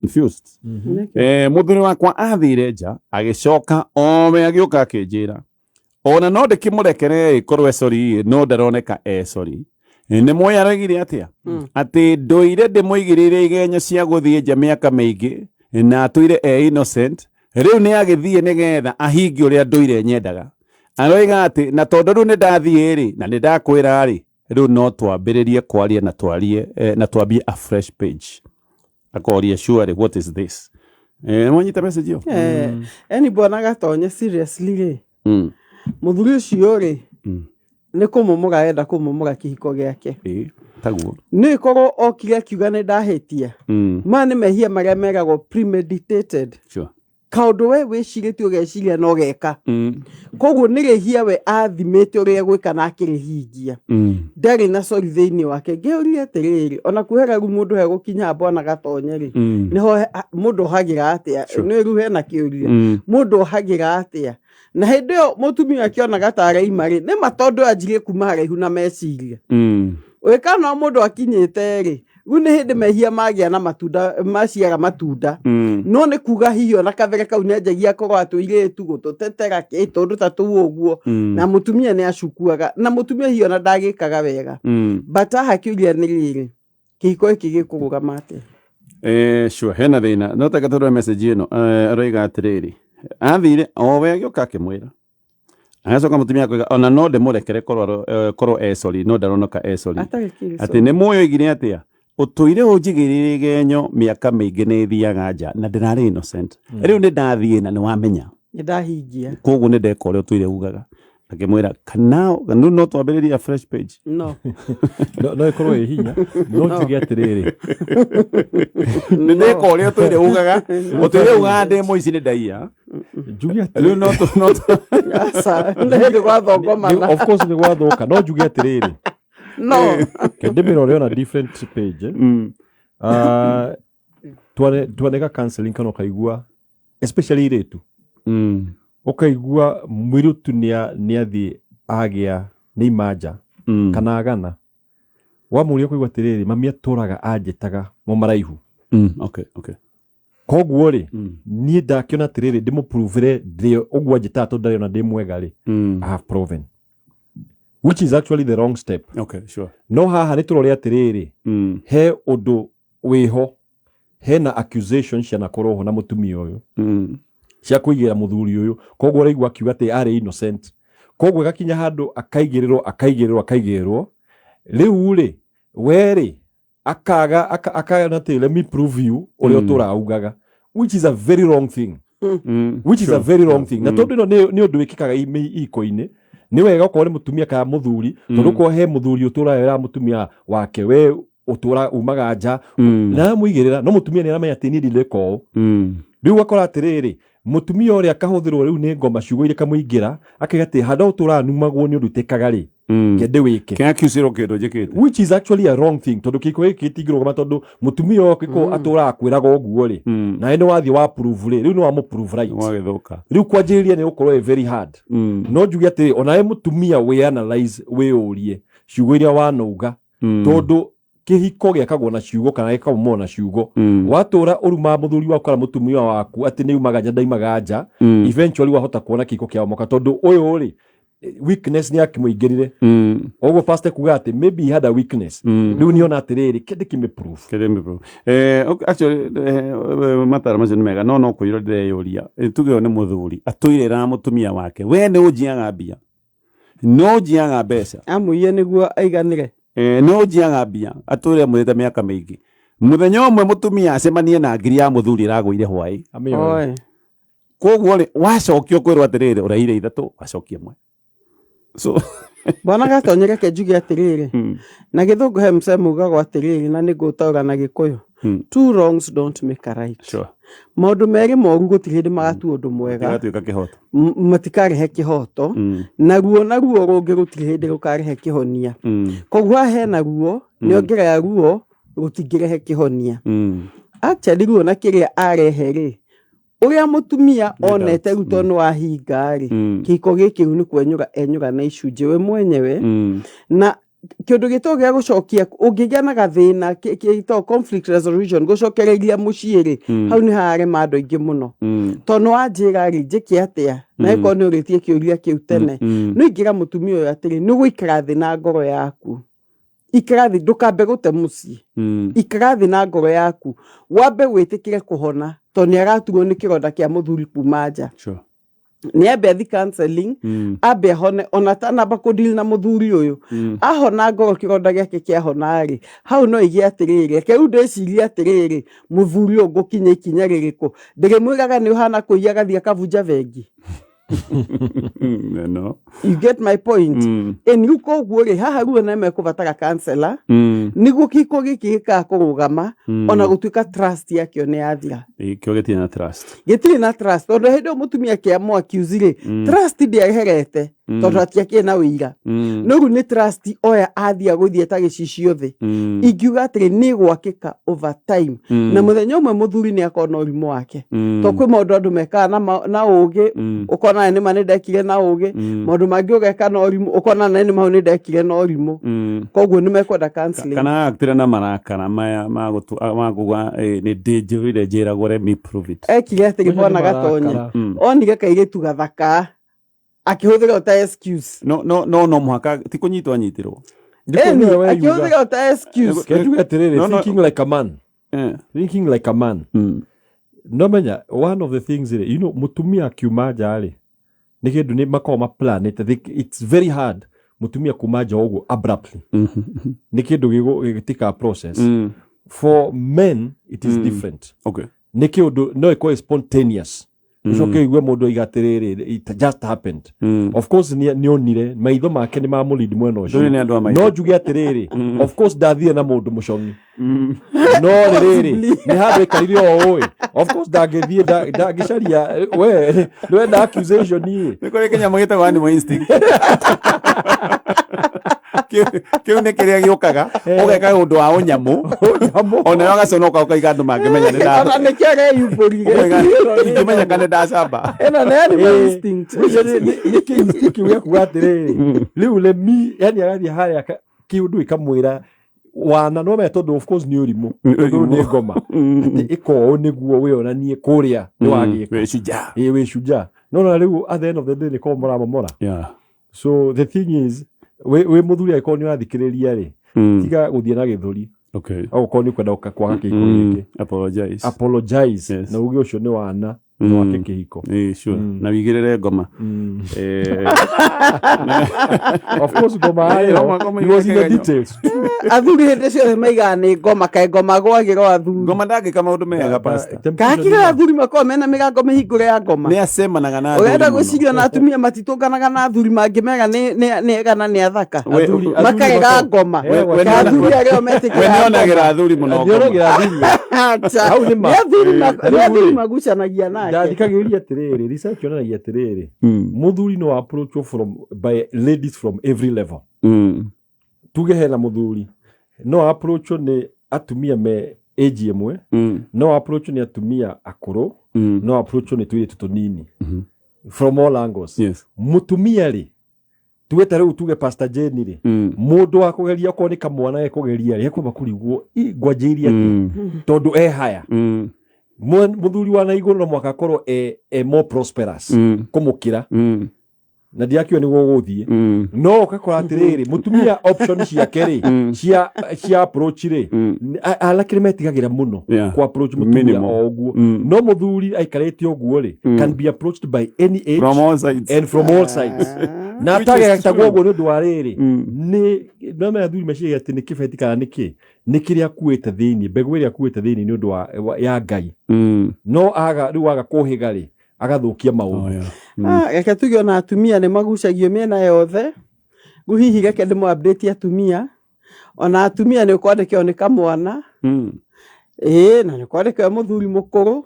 Confused. Mũthuri wakwa athire nja, agĩcoka owe agĩũka akĩnjĩra ona no ndĩkĩmũrekere ĩkorwo e sorry, no ndaroneka e sorry. Nĩ mũĩ aregire atĩa? Atĩ ndũire ndĩmũigĩrĩire igenyo cia gũthiĩ nja mĩaka mĩingĩ na atũire e innocent. Rĩu nĩ agĩthiĩ nĩgetha ahingie ũrĩa ndũire nyendaga. Aroiga atĩ na tondũ rĩu nĩ ndathiĩ rĩ, na nĩ ndakwĩra rĩ, rĩu no twambĩrĩrie kwaria na twarie na twambie a fresh page. Akoria, "Surely, what is this?" Mwanyita message ĩyo? Eni bwana Gatonye, seriously rĩ, mũthuri ũcio rĩ, nĩ kũmomora enda kũmomora kĩhiko gĩake. Ĩ taguo. Nĩ ĩkorwo okire akiuga nĩ ndahĩtia. Maya nĩ mehia marĩa meragwo premeditated. Kaũndũ we wĩcirĩtie, ũgeciria no geka. Koguo nĩ rĩhia we athimĩte ũrĩa egwĩka na akĩrĩhingia. Ndarĩ na sorry thĩinĩ wake. Ngĩũria atĩrĩrĩ, ona kuhera rĩu mũndũ hegũkinya bwana Gatonye rĩ, nĩho mũndũ ohagĩra atĩa? Nĩ rĩu hena kĩũria. Mũndũ ohagĩra atĩa na hĩndĩ ĩyo mũtumia akĩonaga ta araima rĩ? Nĩ ma tondũ anjirie kuma haraihu na meciria. Ũgĩka no mũndũ akinyĩte rĩ, rĩu nĩ hĩndĩ mehia magĩa na matunda, maciara matunda. No nĩ kuga hihi ona kabere kau nĩ anjagia kũrora tũirĩtu, gũtũtetera kĩ, tũndũ ta tũu ũguo. Na mũtumia nĩ acukuaga, na mũtumia hihi ona ndagĩkaga wega. But haha kĩũria nĩ rĩrĩ, kĩhiko gĩkĩ gĩkũrũgama atĩa? Sure, hena thĩna no teka tũrore message ĩno. Aroiga atĩrĩrĩ, athire owe agĩũka akĩmwĩra, agacoka mũtumia akoiga ona no ndĩmũrekere korwo e sorry, no ndaronoka e sorry. Atarĩ kĩrĩ. Atĩ nĩ mũĩ oigire atĩa? Ũtũire ũnjigĩrĩire igenyo mĩaka mĩingĩ, nĩ thiaga nja na ndĩrarĩ innocent. Rĩu nĩ ndathiĩ na nĩ wamenya. Nĩ ndahingia. Koguo nĩ ndeka ũrĩa ũtũire ugaga. Akĩmwĩra kana rĩu no twambĩrĩrie a fresh page. No. No ĩkorwo ĩ hinya, no njuge atĩrĩrĩ, nĩ ndeka ũrĩa ũtũire ugaga, ũtũire ugaga ndĩ mũici, nĩ ndaiya. Njuge rĩu no tũ Aca, nĩ hĩndĩ gwathongomana. Of course nĩ gwathũka, no njuge atĩrĩrĩ, no ke ndĩmĩrore on a different page, eh. Ah, twaneka counseling kana ũkaigua, especially irĩtu, ũkaigua mũirĩtu nĩathiĩ agĩa nĩ imanja kana agana, wamũria ũkaigua atĩrĩrĩ, "Mami atũraga anjĩtaga mũmaraihu." Koguo rĩ, niĩ ndakĩona atĩrĩrĩ, ndĩmũpruvĩre ndĩ ũguo anjĩtaga tondũ ndarĩ ona ndĩ mwega rĩ. I have proven, which is actually the wrong step. No haha nĩ tũrore atĩrĩrĩ, he ũndũ wĩho, hena accusation cianakorwo ho na mũtumia ũyũ cia kũigĩra mũthuri ũyũ. Koguo ũraigua akiuga atĩ arĩ innocent, koguo ĩgakinya handũ akaigĩrĩrwo, akaigĩrĩrwo, akaigĩrĩrwo. Rĩu rĩ, we rĩ, akaga akagana atĩ, "Let me prove you ũrĩa ũtũraga ugaga," which is a very wrong thing, which is a very wrong thing. Na tondũ ĩno nĩ ũndũ wĩkĩkaga iko-inĩ, nĩ wega okorwo nĩ mũtumia kana mũthuri, tondũ okorwo he mũthuri ũtũraga wĩra mũtumia wake, we ũtũra umaga nja na aramũigĩrĩra, no mũtumia nĩ aramenya atĩ niĩ ndindĩka ũũ. Rĩu ũgakora atĩrĩrĩ, mũtumia ũrĩa akahũthĩrwo rĩu nĩ ngoma, ciugo iria ikamũingĩra, akaiga atĩ handũ ũtũraga numagwo nĩ ũndũ itĩkaga rĩ, kende wĩke. Kĩakiucĩrwo kĩndũ njĩkĩte. Which is actually a wrong thing, tondũ kĩhiko gĩkĩ gĩtingĩrũgama, tondũ mũtumia ũyũ kĩko atũraga kwĩraga ũguo rĩ, nawe nĩ wathiĩ wa prove rĩ, rĩu nĩ wa prove right. Wagĩthũka. Rĩu kwanjĩrĩria nĩ gũkorwo ĩ very hard. No njuge atĩrĩ, onawe mũtumia wĩ analyze, wĩyũrie ciugo iria wanauga, tondũ kĩhiko gĩakagwo na ciugo kana gĩkamomorwo na ciugo. Watũra ũrumaga mũthuri waku kana mũtumia waku atĩ nĩ umaga nja, ndaimaga nja, eventually wahota kuona kĩhiko kĩamomoka, tondũ ũyũ rĩ, weakness nĩ akĩmũingĩrire. Ũguo pastor kuga atĩ maybe he had a weakness. Rĩu nĩona atĩrĩrĩ, kĩndĩ kĩmĩ proof. Kĩrĩ okay, actually mataro macio nĩ mega, no kũiyũra ndĩreyũria. Tuge ũyũ nĩ mũthuri atũire ra mũtumia wake, "We nĩ ũnjiaga mbia, nĩ ũnjiaga mbeca." Amũiye nĩguo aiganĩre. Nĩ ũnjiaga mbia, atũire mwĩrĩte mĩaka mĩingĩ. Mũthenya ũmwe mũtumia acemanie na ngiri ya mũthuri ĩragũire hwaĩ. Amĩoe. Oe. Koguo rĩ, wacokio kwĩrwo atĩrĩrĩ, ũraire ithatũ, wacokia ĩmwe, so Bwana Gatonye, reke njuge atĩrĩrĩ, na gĩthũngũ he msemo ugagwo atĩrĩrĩ, na nĩ ngũtaũra na gĩkũyũ, "Two wrongs don't make a right." Maũndũ merĩ moru gũtirĩ hĩndĩ magatua ũndũ mwega. Gĩgatuĩka kĩhoto. Matikarehe kĩhoto. Naruo rũngĩ gũtirĩ hĩndĩ rũkarehe kĩhonia. Koguo haha hena ruo, nĩongerera ruo, rũtingĩrehe kĩhonia. Actually ruo na kĩrĩa arehe rĩ, ũrĩa mũtumia onete rĩu tondũ nĩ wahinga rĩ, kĩhiko gĩkĩ rĩu nĩ kwenyũra enyũra na icunjĩ we mwenyewe. Na Kĩndũ gĩtagwo gĩa gũcokia, ũngĩgĩa na gathĩna gĩtagwo conflict resolution, gũcokereria mũciĩ rĩ, hau nĩ hararema andũ aingĩ mũno. Tondũ nĩ wanjĩra rĩ, njĩke atĩa? Na ĩkorwo nĩ ũrĩtie kĩũria kĩu tene. No ingĩra mũtumia ũyũ atĩrĩ, nĩ ũgũikara thĩ na ngoro yaku. Ikara thĩ, ndũkambe gũte mũciĩ. Ikara thĩ na ngoro yaku. Wambe wĩtĩkĩre kũhona, tondũ nĩ araturwo nĩ kĩronda kĩa mũthuri kuma nja. Nĩ ambe athi counseling, ambe ahone ona atanamba kũ deal na mũthuri ũyũ. Ahona ngoro, kĩronda gĩake kĩahona rĩ, hau no ige atĩrĩrĩ, reke rĩu ndĩcirie atĩrĩrĩ, mũthuri ũyũ ngũkinya ikinya rĩrĩkũ? Ndĩrĩmwĩraga nĩ ũhana kũiya agathiĩ akabunja bengi? No. You get my point? Ĩni rĩu koguo rĩ, haha rĩu ona mekũbatara counselor nĩguo kĩhiko gĩkĩ gĩkaga kũrũgama, ona gũtuĩka trust yakĩo nĩ yathira. Kĩo gĩtirĩ na trust. Gĩtirĩ na trust, tondũ hĩndĩ ĩyo mũtumia kĩamũ accuse rĩ, trust ndĩeherete, tondũ atiakĩrĩ na ũira. No rĩu nĩ trust oya athiĩ agũthiĩ ta gĩcicio thĩ. Ingiuga atĩrĩ, nĩ gwakĩka over time, na mũthenya ũmwe mũthuri nĩ akona ũrimũ wake, to kwĩ maũndũ andũ mekaga na ũgĩ, ũkona nĩ ma nĩ ndekire na ũgĩ. Maũndũ mangĩ ũgeka na ũrimũ, ũkona nĩ mau nĩ ndekire na ũrimũ. Koguo nĩ mekwenda counseling. Kana aktire na marakara maya ma kuga nĩ ndĩnjũrire njĩragwo, let me prove it. Ekire atĩrĩ, Maya nĩ bwana Gatonye, marakara. Onire kairĩtu gathaka, akĩhũthĩra o ta excuse. No mũhaka ti kũnyitwo anyitirwo. Nĩkĩo Ĩni, nĩwe weyuga. akĩhũthĩra o ta excuse. Reke njuge atĩrĩrĩ, No, no. thinking like a man, thinking like a man, no menya one of the things rĩ, mũtumia akiuma nja rĩ, nĩ kĩndũ nĩ makoragwo maplanĩte. It's very hard mũtumia kuma nja ũguo abruptly. Nĩ kĩndũ gĩgĩtĩkaga process. For men it is different. Nĩ kĩũndũ no ĩkorwo spontaneous, ũcoke ũigue mũndũ aiga atĩrĩrĩ, "It just happened." Of course nĩ onire maitho make nĩ mamũlead mwena Ndũrĩ ũcio. nĩ andũ a maitho. No njuge atĩrĩrĩ, of course ndathire na mũndũ mũcong'i, no rĩrĩrĩ, nĩ handũ aikarire o ũĩ, of course ndangĩthiĩ ndangĩcaria we nĩwenda accusation ĩ. Nĩ kũrĩ kĩnyamũ gĩtagwo animal instinct. Kĩu nĩ kĩrĩa gĩũkaga ũgeka ũndũ wa ũnyamũ, ona yo agaconoka, ũkaiga andũ mangĩmenya nĩ Ona nĩkĩo areyumbũrire. Ingĩmenya kana ndacamba. Ĩno nĩ animal instinct. Nĩkĩ instinct kĩu gĩa kuga atĩrĩrĩ, rĩu lemi yani agathiĩ harĩa kĩũndũ ĩkamwĩra wana no menya, tondũ of course nĩ ũrimũ, tondũ nĩ ngoma atĩ ĩka ũũ nĩguo wĩonanie kũrĩa nĩ wagĩka. Wĩ shujaa. Ĩĩ, wĩ shujaa, no na rĩu at the end of the day nĩ korwo mũramomora. So the thing is, wĩ mũthuri, angĩkorwo nĩ ũrathikĩrĩria rĩ, tiga gũthiĩ na gĩthũri. Okorwo nĩ ũkwenda kwaga kĩhiko gĩkĩ, Apologize. Apologize. Na uge ũcio nĩ wana na wake kĩhiko. Ĩĩ, sure. Na wigĩrĩre ngoma. Of course ngoma yayo, Ngoma he was in the igĩkeganywo. details. Athuri hĩndĩ ciothe maigaga nĩ ngoma, kaĩ ngoma gwagĩrwo athuri? Ngoma ndangĩka maũndũ mega, pastor. Kakira athuri makoragwo mena mĩrango mĩhingũre ya ngoma. Nĩ acemanaga na Ũrenda athuri mũno. gwĩciria na atumia matitũnganaga na athuri mangĩmera nĩ ega na nĩ athaka, Athuri makarega ngoma. We Ka athuri arĩa o metĩkĩra. We nĩonagĩra athuri mũno ngoma. Nĩonagĩra athuri. Acha. Hau nĩ ma. Nĩ athuri Rĩu nĩ athuri rĩ, magucanagia nake. Ndathikagĩrĩria atĩrĩrĩ, research yonanagia atĩrĩrĩ, mũthuri no approach from by ladies from every level. Tuge hena mũthuri no approach nĩ atumia me age ĩmwe, no approach nĩ atumia akũrũ, no approach nĩ tũirĩtu tũnini, from all angles. Mũtumia rĩ, tuge ta rĩu, tuge Pastor Jane rĩ, mũndũ wa kũgeria okorwo nĩ kamwana gekũgeria rĩ, ekwamba kũrigwo, "Ĩ, ngwanjĩirie atĩa?" Tondũ e haya. Mũthuri wa na igũrũ no mũhaka akorwo e more prosperous kũmũkĩra, na ndiakiuga nĩguo gũthiĩ, no ũgakora atĩrĩrĩ, mũtumia option ciake rĩ, cia approach rĩ, anake nĩ metigagĩra mũno kũ approach mũtumia Minimal. o ũguo. No mũthuri aikarĩte ũguo rĩ, can be approached by any age From all sides. And from all sides, na Which is atagetagwo true. ũguo nĩ ũndũ wa rĩrĩ, nĩ no menya athuri meciria atĩ nĩ kĩbeti kana nĩ kĩ, nĩ kĩrĩa akuĩte thĩinĩ, mbegũ ĩrĩa akuĩte thĩinĩ nĩ ũndũ ya Ngai. No aga rĩu aga kũhĩga rĩ, agathũkia maũndũ. Oh, yeah. Ah, reke tuge ona atumia nĩ magucagio mĩena yothe. Rĩu hihi reke ndĩmũ update atumia, ona atumia nĩ ũkwandĩkĩrwo nĩ kamwana, ĩĩ, na nĩ ũkwandĩkĩrwo nĩ mũthuri mũkũrũ,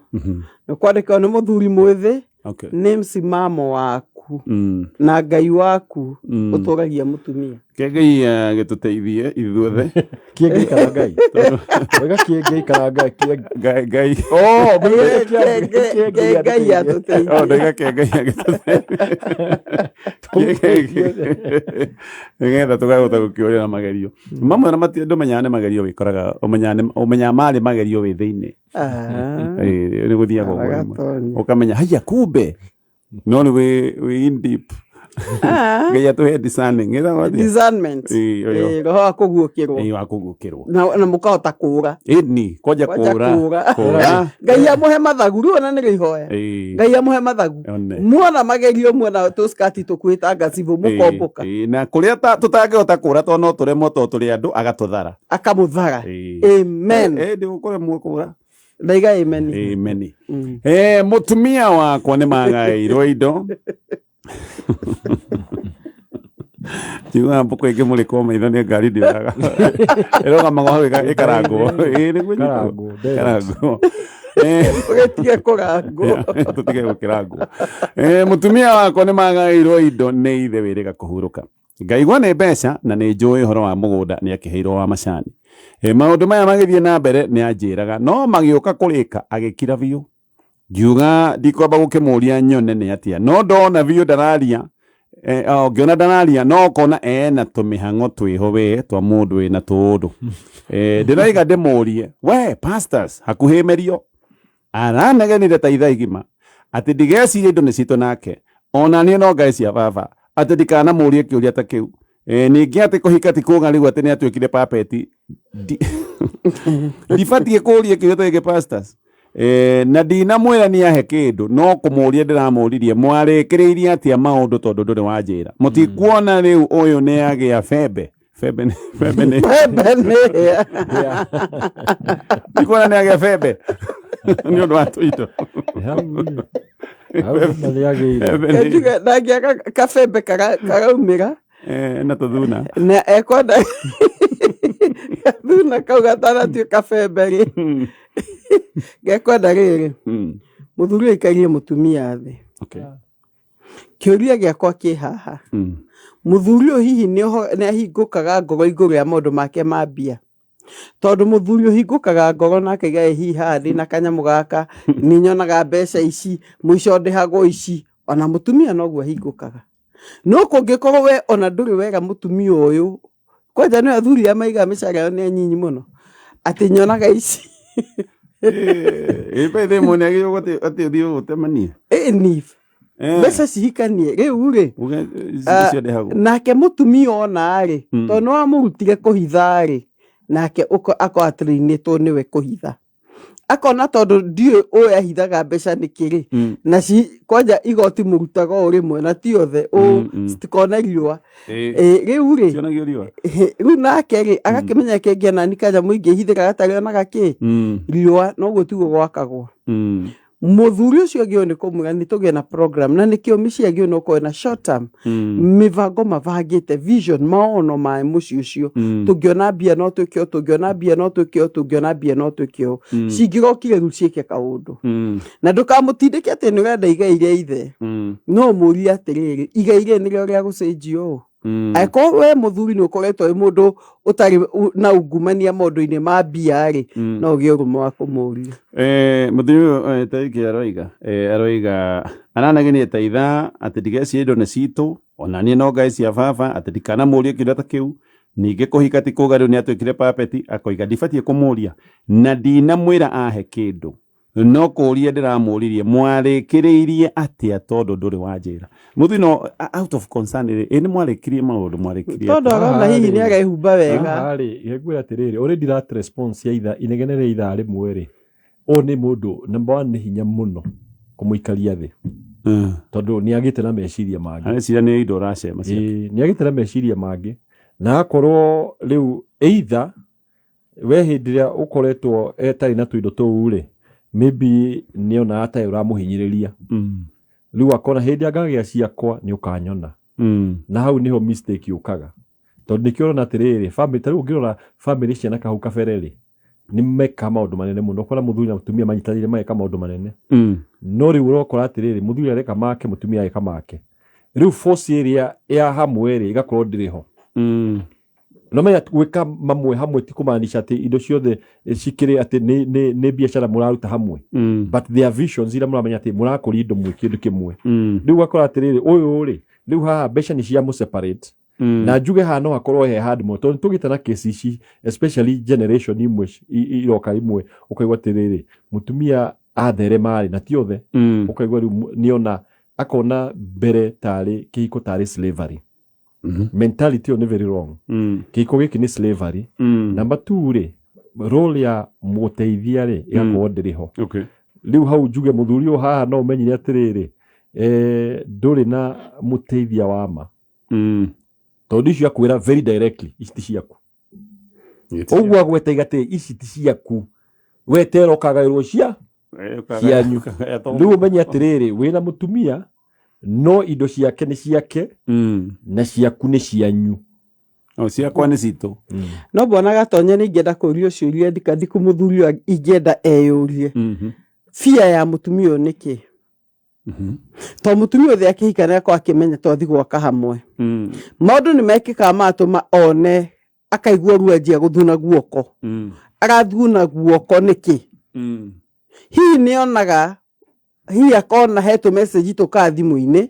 nĩ ũkwandĩkĩrwo nĩ mũthuri mwĩthĩ. Nĩ msimamo waku. waku na Ngai waku ũtũragia mũtumia. Ke Ngai agĩtũteithie ithuothe. Kĩengei kana Ngai? Wega kĩengei kana Ngai? Ngai Ngai. Oh, Ke Ngai atũteithie. Oh, ndaiga ke Ngai agĩtũteithie. Nĩgetha tũkahota gũkĩũrĩra magerio. Mamwe na mati ndũmenyaga nĩ magerio wĩkoraga, ũmenyaga marĩ magerio wĩ thĩinĩ. Ah. Ĩĩ, nĩ gũthiaga ũguo rĩmwe. Agatonya. Ũkamenya haiya kumbe no nĩ wĩ in deep. Ah. Ngai atũhe discerning. Ĩtagwo atĩa? Discernment. Ĩĩ, ũyũ. Ĩĩ, roho wa kũguũkĩrwo. Ĩĩ, wa kũguũkĩrwo. Na mũkahota kũũra. Ĩni, kwanja Kwanja kũũra. kũũra. Kũũra. Ngai amũhe mathagu, rĩu ona nĩrĩo ihoya. Ĩĩ. Ngai amũhe mathagu. One. Muona magerio muona tũskati tũkuĩte ngacibũ mũkombũka. Ĩĩ, na kũrĩa tũtangĩhota kũũra tondũ no tũremwo tondũ tũrĩ andũ agatũthara. Akamũthara. Ĩĩ. Amen. Ĩĩ, ndĩgũkũremwo kũũra. Ndaiga amen. Amen. Mũtumia wakwa nĩ magaĩirwo indo. Njiguaga mbũkũ ĩngĩmũrĩkwo maitho nĩ ngari ndĩoraga. Ĩrũgamaga hau ĩkarangwo. Ĩĩ, nĩguo nyitwo. Karangwo, direct. Karangwo. Ũgĩtige kũrangwo. Tũtige gũkĩrangwo. Mũtumia wakwa nĩ magaĩirwo indo nĩ ithe wĩrĩga kũhurũka. Ngaigua nĩ mbeca na nĩ njũĩ ũhoro wa mũgũnda nĩ akĩheirwo wa macani. Maũndũ maya magĩthiĩ na mbere nĩ anjĩraga no magĩũka kũrĩka agĩkira biũ. Ngiuga ndikwamba gũkĩmũria nyone nĩ atĩa no ndona biũ ndararia. Ngĩona ndararia no ũkona ena tũmĩhang'o twĩho we twa mũndũ wĩna tũũndũ. Ndĩraiga ndĩmũrie we pastors hakuhĩ merio aranegenire ta ithaa igima atĩ ndigeciria indo nĩ citũ nake ona niĩ no ngae cia baba atĩ ndikanamũrie kĩũria ta kĩu. Ningĩ atĩ kũhika ti kuga rĩu atĩ nĩ atuĩkire papeti. Ndibatiĩ kũũria kĩũria ta gĩkĩ pastors. Na ndinamwĩra nĩ ahe kĩndũ no kũmũria ndĩramũririe mwarĩkĩrĩirie atĩa maũndũ tondũ ndũrĩ wanjĩra. Mũtikuona rĩu ũyũ nĩ agĩa bembe. Bembe nĩ, bembe nĩ. Bembe nĩ. Ndikuona nĩ agĩa bembe. Nĩ ũndũ wa tũindo. Hau nĩ agĩire. Bembe nĩ. Njuge ndangĩaga kabembe karaumĩra. Na tũthuna. Na ekwenda gathuna kau gatanatuĩka bembe rĩ. Gekwenda rĩrĩ. Mũthuri aikarie mũtumia thĩ. Kĩũria gĩakwa kĩ haha. Mũthuri ũyũ hihi nĩ ahingũkaga ngoro igũrũ rĩa maũndũ make ma mbia. Tondũ mũthuri ũhingũkaga ngoro na akaiga ĩ hihi haha ndĩna kanyamũ gaka, nĩ nyonaga mbeca ici, mũico ndĩhagwo ici, ona mũtumia noguo ahingũkaga. No kũngĩkorwo we ona ndũrĩ wega mũtumia ũyũ, kwanja nĩ athuri arĩa maigaga mĩcara yao nĩ anyinyi mũno, atĩ nyonaga ici. Ĩ, by the way, mũndũ nĩagĩrĩirwo atĩ ũthiĩ ũtemanie. Ĩ, ni. Mbeca cihikanie, rĩu rĩ, Uge, icio ndĩhagwo. Nake mũtumia ona rĩ, tondũ nĩ wamũrutire kũhitha rĩ, nake akorwo atrainĩtwo nĩwe kũhitha. Akona tondũ ndiũĩ ũyũ ahithaga mbeca nĩkĩ rĩ, na kwanja igoti mũrutaga o rĩmwe na ti othe, citikone riũa. Rĩu rĩ, Cionagio riũa. Rĩu nake rĩ, agakĩmenya kĩngĩ ona ni kanyamũ ingĩhithĩra gatarĩ onaga kĩ? Riũa, noguo tiguo gwakagwo. Mũthuri ũcio agĩrĩirwo nĩ kũmwĩra nĩ tũgĩe na program, na nĩkĩo mĩciĩ agĩrĩirwo nĩ gũkorwo na short term. Mĩbango mabangĩte, vision, maono ma mũciĩ ũcio. Tũngĩona mbia no twĩke ũũ, tũngĩona mbia no twĩke ũũ, tũngĩona mbia no twĩke ũũ. Cingĩrokire rĩu ciĩke kaũndũ. Na ndũkamũtindĩke atĩ nĩ ũrenda igai rĩa ithe. No ũmũrie atĩrĩrĩ, igai rĩrĩ nĩrĩo rĩa gũcenjio ũũ? Angĩkorwo we mũthuri nĩ ũkoretwo wĩ mũndũ ũtarĩ na ungumania maũndũ-inĩ ma mbia rĩ, no ũgĩe ũrũme wa kũmũria. Mũthuri ũyũ, ta gĩkĩ aroiga, aroiga, aranegenia ta ithaa atĩ ndigeciria indo nĩ citũ, ona niĩ no ngae cia baba, atĩ ndikanamũrie kĩũria ta kĩu. Ningĩ kũhika ti kuga rĩu nĩ atuĩkire papeti, akoiga ndibatiĩ kũmũria na ndinamwĩra ahe kĩndũ. No kũria ndĩramũririe mwarĩkĩrĩirie atĩa tondũ ndũrĩ wanjĩra. Mũthuri no out of concern rĩ, ĩ nĩ mwarĩkirie maũndũ, mwarĩkirie Tondũ atĩa? arona hihi nĩ arehumba wega. Haha rĩ, ngwĩra atĩrĩrĩ, already that response ya ithaa, inegene rĩa ithaa rĩmwe rĩ, ũyũ nĩ mũndũ, number one nĩ hinya mũno kũmũikaria thĩ. Tondũ nĩ agĩte na meciria mangĩ. Areciria nĩ indo ũracema ciake. Ĩĩ, nĩ agĩte na meciria mangĩ. Na akorwo rĩu either we hĩndĩ ĩrĩa ũkoretwo etarĩ na tũindo tũu rĩ, maybe nĩ onaga ta ũramũhinyĩrĩria. Rĩu akona hĩndĩ ĩrĩa ngagĩa ciakwa nĩ ũkanyona. Na hau nĩho mistake yũkaga. Tondũ nĩkĩo ũrona atĩrĩrĩ, family, ta rĩu ũngĩrora family ciana kahau kabere rĩ, nĩ mekaga maũndũ manene mũno. Ũkona mũthuri na mũtumia manyitanĩire mageka maũndũ manene. No rĩu ũrokora atĩrĩrĩ, mũthuri areka make, mũtumia areka make. Rĩu force ĩrĩa ya hamwe rĩ ĩgakorwo ndĩrĩ ho. Nomenya gwĩka mamwe hamwe ti kũmaanisha atĩ indo ciothe cikĩrĩ atĩ nĩ biacara mũraruta hamwe, but there are visions iria mũramenya atĩ mũrakũria indo mwĩ kĩndũ kĩmwe. Rĩu ũgakora atĩrĩrĩ, ũyũ rĩ, rĩu haha mbeca nĩ cia mũseparate. Na njuge haha no hakorwo he hard mũno, tondũ tũgĩte na kesi ici, especially generation imwe iroka imwe, ũkaigua atĩrĩrĩ, mũtumia atherema rĩ, na ti othe, ũkaigua rĩu nĩona akona mbere tarĩ kĩhiko tarĩ slavery. Mentality ĩyo nĩ very wrong. Kĩhiko gĩkĩ nĩ slavery. Number two rĩ, role ya mũteithia rĩ ĩgakorwo ndĩrĩ ho. Rĩu hau njuge mũthuri ũyũ haha no ũmenyire atĩrĩrĩ, ndũrĩ na mũteithia wa ma, tondũ icio akwĩra very directly, ici ti ciaku. Ũguo agweta igatĩ ici ti ciaku, wetera ũkagaĩrwo cia cianyu. Rĩu ũmenye atĩrĩrĩ, wĩna mũtumia no indo ciake nĩ ciake na ciaku nĩ cianyu. O ciakwa nĩ citũ. No bwana Gatonye, nĩ ingĩenda kũrio ciũria ndikadiku mũthuri ũyũ ingĩenda eyũrie, bia ya mũtumia ũyũ nĩkĩ? To mũtumia ũyũ akĩhika nĩ akorwo akĩmenya twathi gwaka hamwe, maũndũ nĩ mekĩkaga magatũma one akaigua ruo, anjia gũthuna guoko. Arathuna guoko nĩkĩ? Hihi nĩonaga, hihi akona he tũ message tũkaga thimũ-inĩ,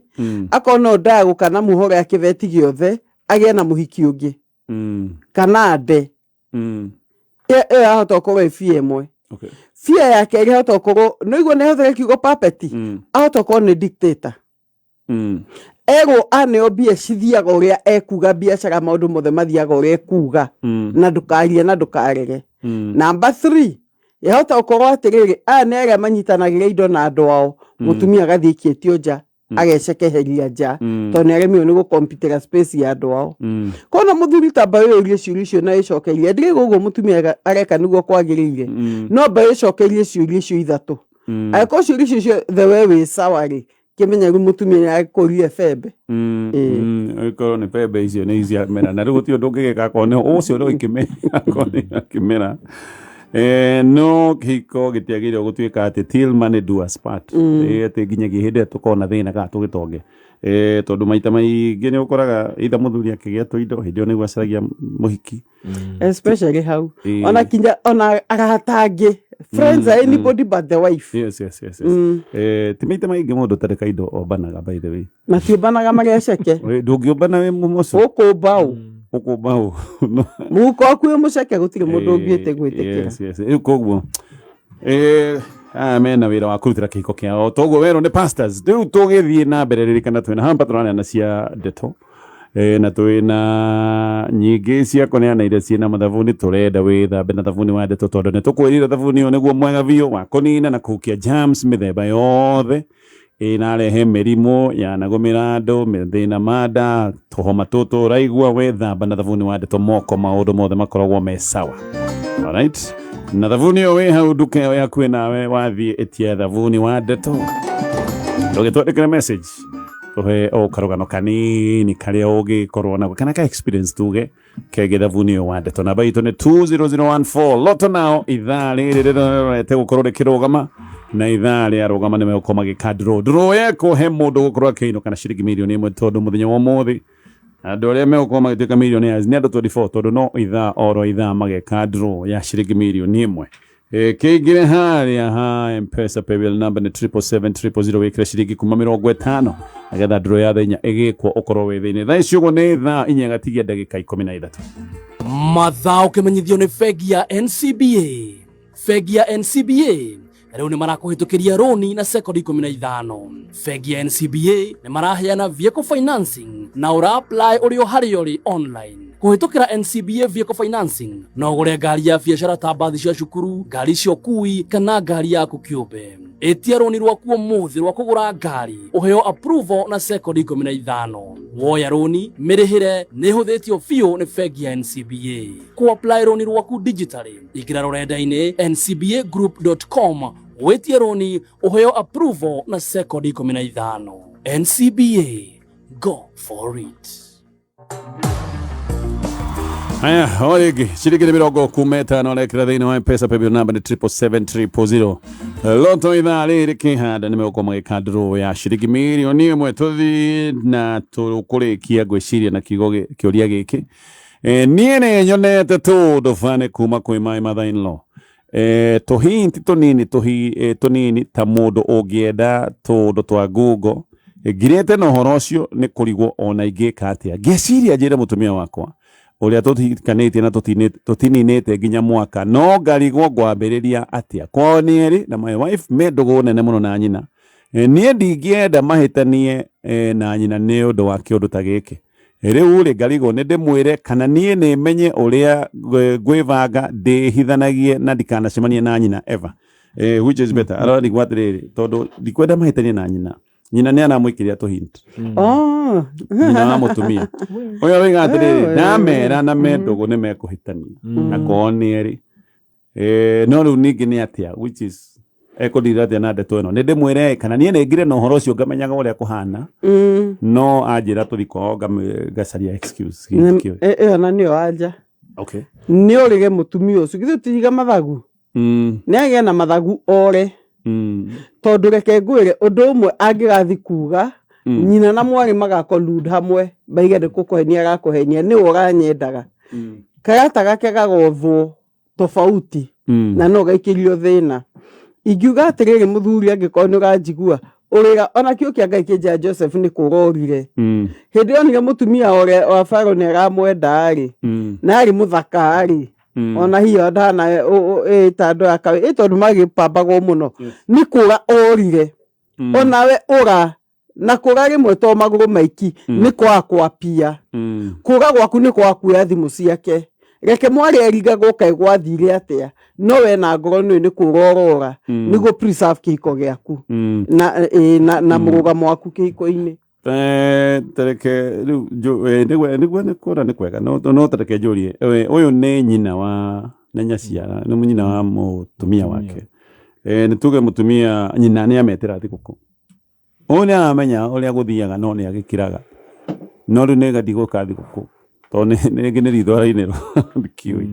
akona ũyũ ndagũka na muhoro ya kĩbeti gĩothe agĩe na mũhiki ũngĩ kana nde. Ĩyo yahota gũkorwo ĩ bia ĩmwe. Bia ya kerĩ ahota gũkorwo nĩguo nĩ ahũthĩre kiugo puppet, ahota gũkorwo nĩ dictator. Erwo aneo mbia cithiaga ũrĩa ekuga, biacara maũndũ mothe mathiaga ũrĩa ekuga, na ndũkarie na ndũkarege. Number three, yahota gũkorwo atĩrĩrĩ, aya nĩ arĩa manyitanagĩra indo na andũ ao, mũtumia agathiĩ ikĩtio nja, agecekeheria nja, tondũ nĩ aremirwo nĩ gũkompitĩra space ya andũ ao. Kona mũthuri tamba wĩyũrie ciũria icio na wĩcokerie. Ndirĩga ũguo mũtumia areka nĩguo kwagĩrĩire, no amba wĩcokerie ciũria icio ithatũ. Angĩkorwo ciũria icio ciothe we wĩ sawa rĩ, kĩmenya rĩu mũtumia nĩ akũrie bembe. Ĩkorwo nĩ bembe icio nĩ ciamera na rĩu gũtirĩ ũndũ ũngĩgĩka akorwo nĩ ũcio rĩu ikĩmera, akorwo nĩ akĩmera. No kĩhiko gĩtiagĩrĩirwo gũtuĩka atĩ till money do us part. Atĩ nginyagia hĩndĩ ĩrĩa tũkorwo na thĩna kana tũgĩtonge, tondũ maita maingĩ nĩ ũkoraga either mũthuri akĩgĩa tũindo, hĩndĩ ĩyo nĩguo acaragia mũhiki. Especially hau, ona kinya ona arata angĩ, friends are anybody but the wife. Yes. Ti maita maingĩ mũndũ ũtarĩ kaindo ombanaga, by the way. Matiũmbanaga mageceke. Ndũngĩũmbana wĩ mũmoco. Ũkũmba ũ? Ũkũmba ũ? Mũhuko waku wĩ mũceke, gũtirĩ mũndũ ũngĩte gwĩtĩkĩra. Yes. Rĩu koguo aya mena wĩra wa kũrutĩra kĩhiko kĩao toguo werwo nĩ pastors. Rĩu tũgĩthiĩ na mbere, ririkana twĩna hampa tũraneana cia ndeto, na twĩna nyingĩ cia kũneana iria ciĩna mathabuni. Tũrenda wĩthambe na thabuni wa ndeto, tondũ nĩ tũkwĩrire thabuni ũyũ nĩguo mwega biũ wa kũnina na kũhukia germs mĩthemba yothe ĩnarehe mĩrimũ yanagũmĩra andũ, mathĩna ma nda, tũhoma tũtũ ũraigua. Wethamba na thabuni wa ndeto moko, maũndũ mothe makoragwo me sawa. Alright? Na thabuni ũyũ wĩ hau nduka ĩyo yakuĩ nawe, wathiĩ ĩtia thabuni wa ndeto. Ndũgĩtwandĩkĩre message, tũhe o karũgano kanini karĩa ũngĩkorwo nako kana ka experience tuge kege thabuni ũyũ wa ndeto. Namba itũ nĩ 20014. Loto nao ithaa rĩrĩ rĩrorete gũkorwo rĩkĩrũgama, na ithaa rĩarũgama nĩ megũkorwo magĩka draw. Draw yekwo he mũndũ gũkorwo akĩinũka na ciringi mirioni 1, tondũ mũthenya wa ũmũthĩ andũ arĩa megũkorwo magĩtuĩka millionaires nĩ andũ 24, tondũ no ithaa oro ithaa mageka draw ya ciringi mirioni 1. Kĩingĩre harĩa ha Mpesa, paybill number nĩ 777 000, wĩkĩre ciringi kuma 50 nĩgetha draw ya thaa 4 ĩgĩkwo ũkorwo wĩ thĩinĩ. Thaa ici ũguo nĩ thaa 4 gatigia ndagĩka 13. Mathaa ũkĩmenyithio nĩ bengi ya NCBA. Bengi ya NCBA rĩu nĩ marakũhĩtũkĩria rũni na sekondi 15. Bengi ya NCBA nĩ maraheana vehicle financing na ũra apply ũrĩ o harĩa ũrĩ online kũhĩtũkĩra NCBA Vehicle Financing. No ũgũre ngari ya biacara ta mbathi cia cukuru, ngari cia ũkui kana ngari yaku kĩũmbe. Ĩtia rũni rwaku ũmũthĩ rwa kũgũra ngari, ũheo approval na sekondi 15. Woya rũni, mĩrĩhĩre nĩ ĩhũthĩtio biũ nĩ bengi ya NCBA. Kũ apply rũni rwaku digitally, ingĩra rũrenda-inĩ ncbagroup.com, wĩtie rũni, ũheo approval na sekondi 15. NCBA, go for it. Haya, o rĩngĩ ciringi nĩ 55 arekĩra thĩinĩ wa Mpesa, paybill number nĩ 777 000. Loto ithaa rĩrĩ kĩhanda nĩ megũkorwo magĩka draw ya ciringi mirioni 1. Tũthiĩ na tũkũrĩkia ngwĩciria na kiugo kĩũria gĩkĩ. Niĩ nĩ nyonete tũũndũ bane kuma kwĩ my mother in law, tũhinti tũnini tũnini ta mũndũ ũngĩenda tũũndũ twa ngungo. Ngirĩte na ũhoro ũcio nĩ kũrigwo ona ingĩka atĩa. Ngĩciria njĩre mũtumia wakwa ũrĩa tũhikanĩtie na tũtininĩte nginya mwaka, no ngarigwo ngwambĩrĩria atĩa. Kwao nĩ erĩ na my wife me ndũgũ nene mũno na nyina. Niĩ ndingĩenda mahĩtanie na nyina nĩ ũndũ wa kĩũndũ ta gĩkĩ. Rĩu rĩ, ngarigwo nĩ ndĩmwĩre kana niĩ nĩ menye ũrĩa ngwĩbanga ndĩhithanagie na ndikanacemanie na nyina ever. Which is better? Ararigwo atĩrĩrĩ, tondũ ndikwenda mahĩtanie na nyina, nyina nĩ aramwĩkĩrĩra tũhint. Oh. Nyina wa mũtumia ũyũ aroiga atĩrĩrĩ, ndamera na me ndũgũ nĩ mekũhĩtania na kwao nĩ erĩ. No rĩu ningĩ nĩ atĩa, which is ekũndira atĩa na ndeto ĩno? Nĩ ndĩmwĩre kana niĩ nĩ ngire na ũhoro ũcio ngamenyaga ũrĩa kũhana? No anjĩra tũthi kwao ngacaria excuse. Gĩkĩ. Ĩyo na nĩyo anja. Nĩ ũrĩge mũtumia ũcio, githĩ ũtiriga mathagu? Nĩ agĩe na mathagu ore. Tondũ reke ngwĩre ũndũ ũmwe, angĩgathi kuga nyina na mwarĩ magacollude hamwe, maige nĩ kũkũhenia arakũhenia, nĩwe ũranyendaga. Karata gake gagothwo tofauti na no gaikĩrio thĩna. Ingiuga atĩrĩrĩ, mũthuri, angĩkorwo nĩ ũranjigua, ũrĩra ona kĩo kĩa Ngai kĩnjĩra Joseph nĩ kũrorire hĩndĩ ĩyo onire mũtumia ũrĩa wa Pharaoh nĩ aramwenda rĩ, na arĩ mũthaka rĩ, ona hiyo ndana ĩta andũ aya kawe ĩ tondũ magĩpambagwo mũno. Nĩ kũra orire. Onawe ũra na kũra rĩmwe to magũrũ maiki, nĩ kwaga kwapia. Kũra gwaku nĩ kwaga kuoya thimũ ciake. Reke mwarĩ erigagwo kaĩ gwathire atĩa, no we na ngoro nĩ nĩ kũra ũrora nĩguo preserve kĩhiko gĩaku na na mũrũgamo waku kĩhiko-inĩ. Tereke rĩu nĩguo nĩ kuona nĩ kwega, no tereke njũrie, ũyũ nĩ nyina wa nĩ nyaciara, nĩ nyina wa mũtumia wake. Nĩ tuge mũtumia nyina nĩ ametĩra thigũkũ, ũyũ nĩ aramenya ũrĩa gũthiaga, no nĩ agĩkiraga, no rĩu nĩ gathi gũka thigũkũ tondũ rĩngĩ nĩ ritho arainĩrwo, ndikĩũĩ.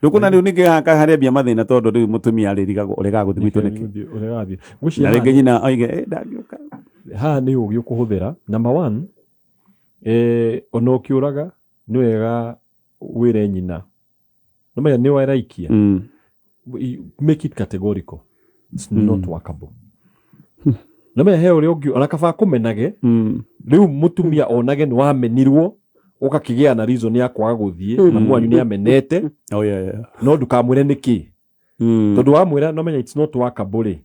Rĩu kuna rĩu ningĩ haka harĩa mathĩna, tondũ rĩu mũtumia arĩrigagwo ũregaga gũthiĩ gwitũ nĩkĩ? Ũregathiĩ. Na Ngwĩciria rĩngĩ nyina oige, "Ndangĩũka." Haha nĩ ũgĩ ũkũhũthĩra number one, ona ũkĩũraga nĩ wega wĩre nyina, nĩmenya nĩ weraikia. Make it categorical, it's not workable. Nĩmenya he ũrĩa ũngĩ ona kaba kũmenage. Rĩu mũtumia onage nĩ wamenirwo, ũgakĩgĩa na reason ya kwaga gũthiĩ, mamu wanyu nĩ amenete. Oh, yeah. No ndũkamwĩre nĩkĩ, tondũ wamwĩra no menya it's not workable rĩ,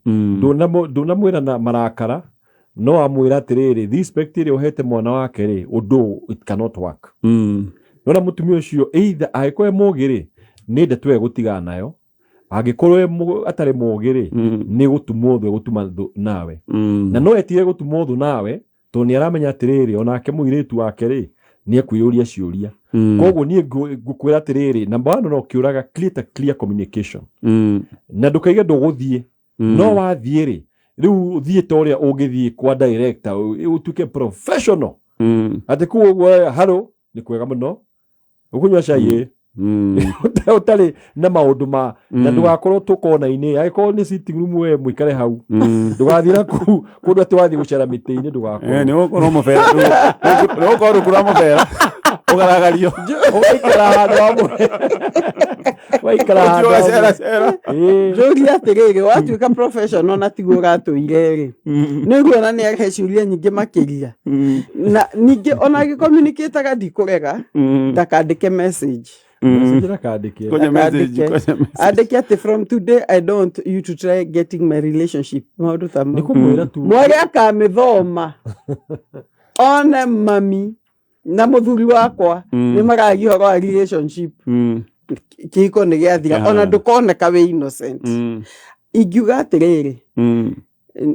ndũnamwĩra na marakara, no wamwĩra atĩrĩrĩ, respect ĩrĩa ũhete mwana wake rĩ, ũndũ it cannot work. Nona mũtumia ũcio either angĩkorwo e mũgĩ rĩ, nĩ ndeto ĩyo gũtigana nayo, angĩkorwo atarĩ mũgĩ rĩ, nĩ gũtumwo thũ, gũtuma thũ nawe. Na no etigĩre gũtumwo thũ nawe tondũ nĩ aramenya atĩrĩrĩ, onake mũirĩtu wake rĩ, nĩ ekwĩyũria ciũria. Koguo niĩ ngũkwĩra atĩrĩrĩ, number one, no ũkĩũraga, create a clear communication na ndũkaige ndũgũthiĩ. No wathiĩ rĩ, rĩu thiĩ ta ũrĩa ũngĩthiĩ kwa director, ũtuĩke professional, atĩ kũu ũguo, haro nĩ kwega mũno, ũkũnyua cai ĩ? Ũtarĩ na maũndũ ma na ndũgakorwo tũkona-inĩ, angĩkorwo nĩ sitting room, we mũikare hau. Ndũgathiĩ na kũu kũndũ atĩ wathiĩ gũcera mĩtĩ-inĩ, ndũgakorwo. Nĩ gũkorwo mũbera, nĩ gũkorwo rungu rwa mũbera ũgaragario. Ũgaikara handũ hamwe, waikara handũ hamwe. Ũgacera cera. Ĩĩ. Njũria atĩrĩrĩ, watuĩka professional na tiguo ũratũire rĩ, nĩ ũguona nĩ arehe ciũria nyingĩ makĩria. Na ningĩ ona agĩcommunicataga, ndikũrega, ndakandĩke message. Message ndakandĩke. Kwenye message, Ndakandĩke. kwenye message. Andĩke atĩ from today I don't want you to try getting my relationship, maũndũ ta Nĩ mau. kũmwĩra tu. Mwarĩ akamĩthoma one mami na mũthuri wakwa nĩ maragia ũhoro wa relationship, kĩhiko nĩ gĩathira. Ona ndũkoneka wĩ innocent. Ingiuga atĩrĩrĩ,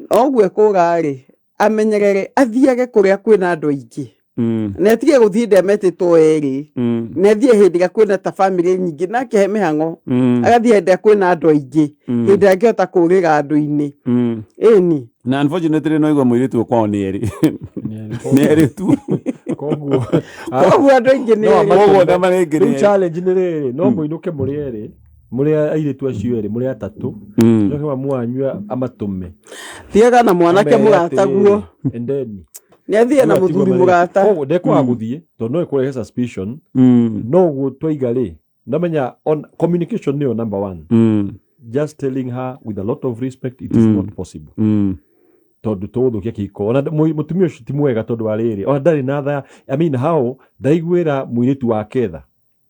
oguo ekũra rĩ, amenyerere athiage kũrĩa kwĩna andũ aingĩ, na atige gũthiĩ hĩndĩ ĩrĩa metĩtwo erĩ, na athiĩ hĩndĩ ĩrĩa kwĩna ta bamĩrĩ nyingĩ, na akĩhe mĩhang'o, agathiĩ hĩndĩ ĩrĩa kwĩna andũ aingĩ, hĩndĩ ĩrĩa angĩhota kũrĩra andũ-inĩ, ĩni. Na unfortunately no igua mũirĩtu kwao nĩ erĩ, nĩ erĩ tu. Koguo Koguo andũ aingĩ nĩ No erĩ. Koguo na marĩ aingĩ nĩ rĩu erĩ. Challenge nĩ rĩrĩ, no mũinũke mũrĩ erĩ. Mũrĩ airĩtu acio erĩ, mũrĩ atatũ. Coke mamu wanyu amatũme. Thiaga na mwanake Amere mũrataguo. atĩrĩrĩ, endeni. Nĩ athiĩ na Rĩu atigwo mũthuri marĩ- mũrata. Koguo ndekwaga gũthiĩ tondũ no ĩkũrehe suspicion. No ũguo twaiga rĩ, ndamenya on communication nĩyo number one. Just telling her with a lot of respect it is not possible. Tondũ tũgũthũkia kĩhiko. Ona mũtumia ũcio ti mwega tondũ wa rĩrĩ, ona ndarĩ na tha. I mean how ndaiguĩra mũirĩtu wake tha.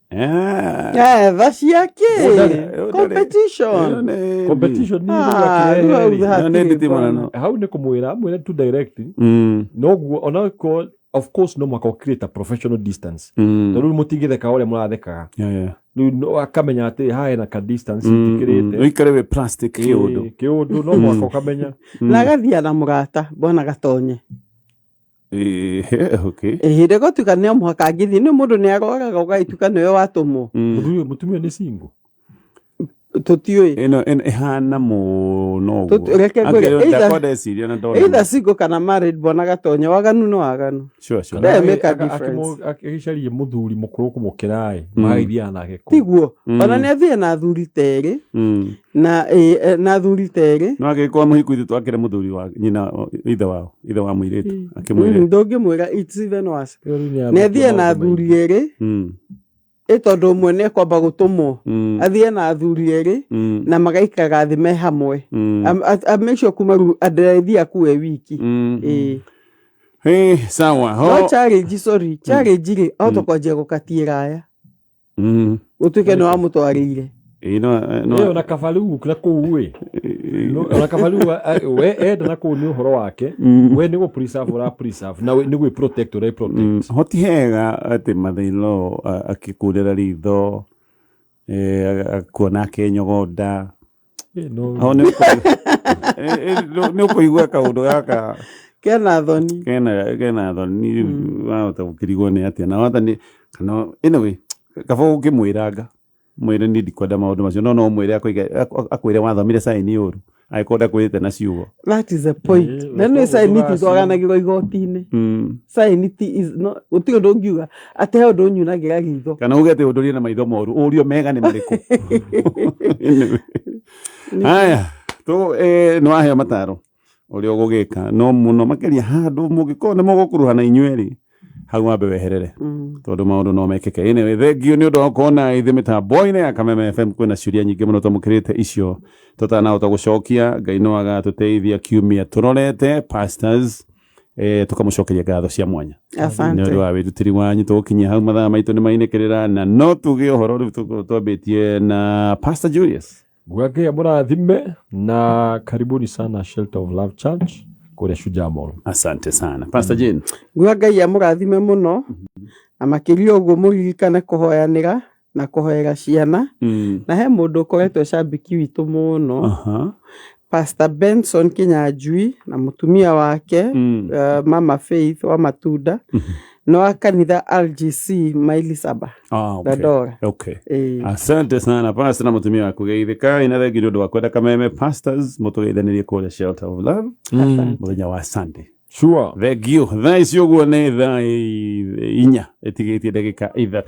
Tha ciake. Ũndarĩ- Competition. Competition nĩ Ah, rĩu akĩrehe rĩu rĩ. hatirĩ Nĩ nditi bwana. mũno. Hau nĩ kũmwĩra amwĩre tu direct. Noguo onakorwo of course no mũhaka create a professional distance. Tondũ rĩu mũtingĩtheka ũrĩa mũrathekaga. Rĩu akamenya atĩ haha hena ka distance ĩtĩkĩrĩte. Ũikare wĩ plastic kĩũndũ. Ĩĩ, kĩũndũ no mũhaka ũkamenya. Na agathiĩ na mũrata bwana Gatonye. Okay. Ĩhĩ gũtuĩka nĩ mũhaka angĩthiĩ nĩ mũndũ nĩ aroraga ũgagĩtuĩka nĩwe watũmwo. Mũthuri ũyũ mũtumia nĩ single. Tũtiũĩ. Ĩno ĩhana mũno ũguo. Reke ngwĩre, Ndakwa ndeciria na ndona. Either single kana married bwana Gatonye, waganu nĩ waganu. Sure. They make a difference. Agĩcarie mũthuri mũkũrũ kũmũkĩra ĩ, magagĩthiaga nake kũ. Tiguo. Ona nĩ athiĩ na athuri ta erĩ. Na na athuri ta erĩ. No angĩkorwo mũhiku ithu twakĩre mũthuri wa nyina ithe wao, ithe wa mũirĩtu akĩmwĩre. Ndũngĩmwĩra it's even worse. Ĩyo rĩu nĩ Nĩ athiĩ na maũndũ athuri maingĩ. erĩ. Ĩ tondũ ũmwe nĩ ekwamba gũtũmwo. Athiĩ na athuri erĩ na magaikaraga thĩ me hamwe. Make sure kuma rĩu ndathiĩ akue wiki. Ĩĩ. Hey, sawa. No challenge, sorry, challenge rĩ, ahota kwanjia gũkatia aya. Gũtuĩke nĩ wamũtwarĩire. Ĩĩ, no no Ĩyo na kaba rĩu na kũu ĩ. Ona kaba rĩu we enda na kũu nĩ ũhoro wake. We nĩ gũ preserve ũra preserve na we nĩ gwĩ protect ũra protect. Ho ti hega atĩ mother-in-law akĩkũrĩra ritho, akuona akĩnyogonda. Ĩ, no. Ho nĩ ũkũigua kaũndũ gaka Kena thoni. Kena thoni rĩu wahota gũkĩrigwo nĩ atĩa na wahota nĩ kana anyway kaba ũkĩmwĩranga mwĩre niĩ ndikwenda maũndũ macio no no ũmwĩre akwĩre wathomire saini ũru angĩkorwo ndakwĩrĩte na ciugo. That is the point. Na nĩ saini ti twaganagĩrwo igoti-inĩ. Saini ti is no gũtirĩ ũndũ ũngiuga atĩ he ũndũ ũnyunagĩra ritho. Kana uge atĩ ũndũrie na maitho moru ũrio mega nĩ marĩkũ. Anyway. Haya, tu nĩ waheo mataro ũrĩa ũgũgĩka no mũno makĩria handũ mũngĩkorwo nĩ mũgũkuruhana inyuĩ erĩ hau wambe weherere tondũ maũndũ no mekĩke. Anyway, thank you nĩ ũndũ wa gũkorwo na ithuĩ mĩtambo-inĩ ya Kameme FM. Kwĩna ciũria nyingĩ mũno twamũkĩrĩte icio tũtanahota gũcokia. Ngai no agatũteithia kiumia tũrorete pastors, tũkamũcokeria ngatho cia mwanya Asante. nĩ ũndũ wa wĩrutĩri wanyu. Tũgũkinyia hau mathaa maitũ nĩ mainĩkĩrĩra na no tuge ũhoro rĩu twambĩtie na Pastor Julius. Ngai amũrathime na karibuni sana Shelter of Love Church kũrĩa Shujaa Mall. Asante sana Pastor Jane. Nguga Ngai amũrathime mũno na makĩria ũguo mũririkane kũhoyanĩra na kũhoera ciana. Na he mũndũ ũkoretwo cambĩki witũ mũno. Pastor Benson Kinyanjui na mũtumia wake Mama Faith wa Matunda no wa kanitha RGC maili 7. Dandora. Asante sana Pastor na mũtumia waku geithĩkai na thengi nĩ ũndũ wa kwenda Kameme Pastors mũtũgeithanĩrie kũrĩa Shelter of Love mũthenya wa Sunday. Sure. Thank you. Thaa ici ũguo nĩ thaa 4 ĩtigĩtie ndagĩka 3.